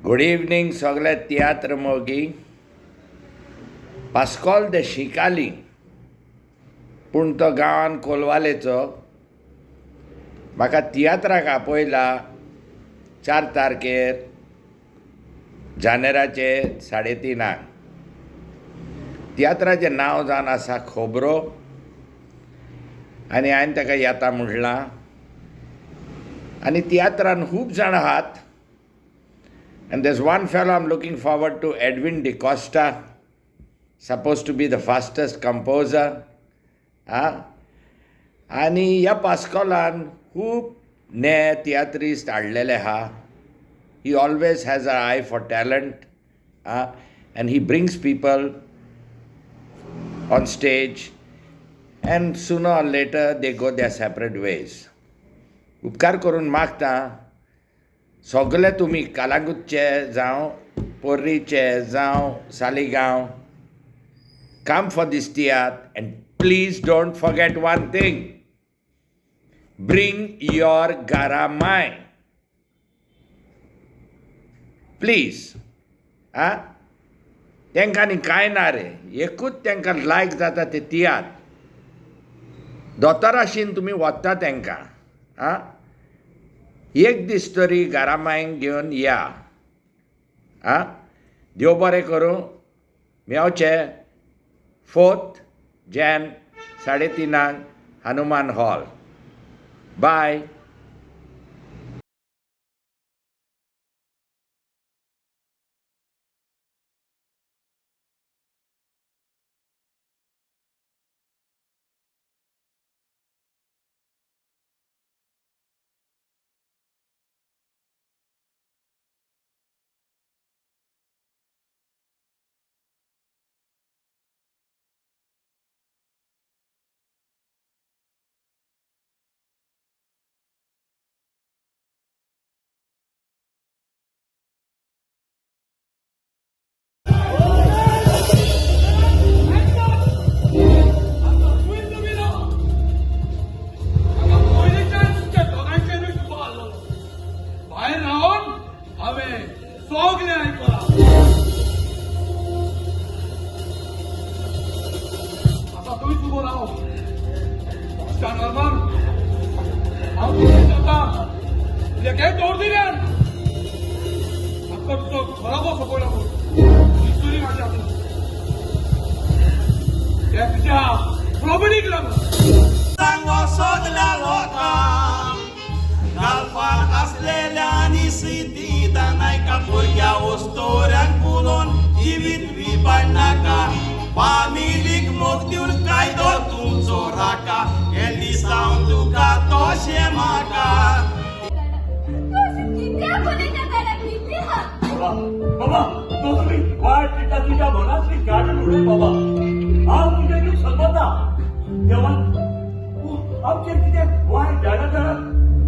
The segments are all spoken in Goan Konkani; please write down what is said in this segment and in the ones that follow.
गुड इवनींग सगळे तियात्र मोगी. पास्कॉल दे शिकाली पूण तो गांवान कोलवालेचो. म्हाका तियात्राक आपयला 4 तारखेर जानेराचे 3:30. तियात्राचें नांव जावन आसा खबरो आनी हांवें ताका येता म्हणलां. आनी तियात्रान खूब जाणां आहात. And there's one fellow I'm looking forward to, Edwin D'Costa, supposed to be the fastest composer. आनी ह्या पास्कॉलान खूब ने तियात्रिस्ट हाडलेले आहा. He always has a eye for talent and he brings people on stage and sooner or later they go their separate ways. उपकार करून मागता सगळे तुमी कालांगूटचे जावं पोर्रीचे जावं Saligao, come for this tiatr and please don't forget one thing, bring your garamay please. आं, तांकां आनी कांय ना रे, एकूच तांकां लायक जाता ते तियात्र. दोतोराशीन तुमी वता तांकां. आं, एक दीस तरी गारामायक घेवन या. आं, देव बरें करूं. मेवचे 4 Jan 3:30 Hanuman hall. बाय. फामिलीक मोग दिवन कायदो तुमचो राका, हे दिसावन तुका तशें म्हाका. बाबा तसली वायट चिंता तुज्या मनांतली काडून उडय बाबा. हांव तुजें जीव सोदता देवान आमचेर कितें वायट धाडा धाडा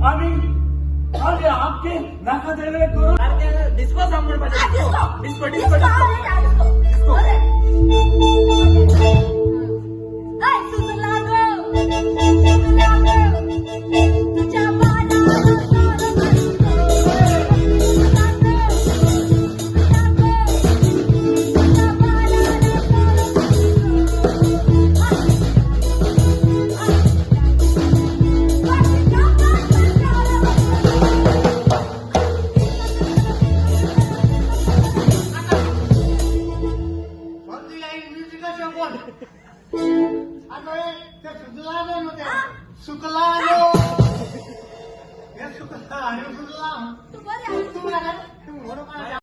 आनी आनी आमचें नाका जाल्लें करून डिस्को सांग म्हणपाचें. Disco disco disco. Suklano.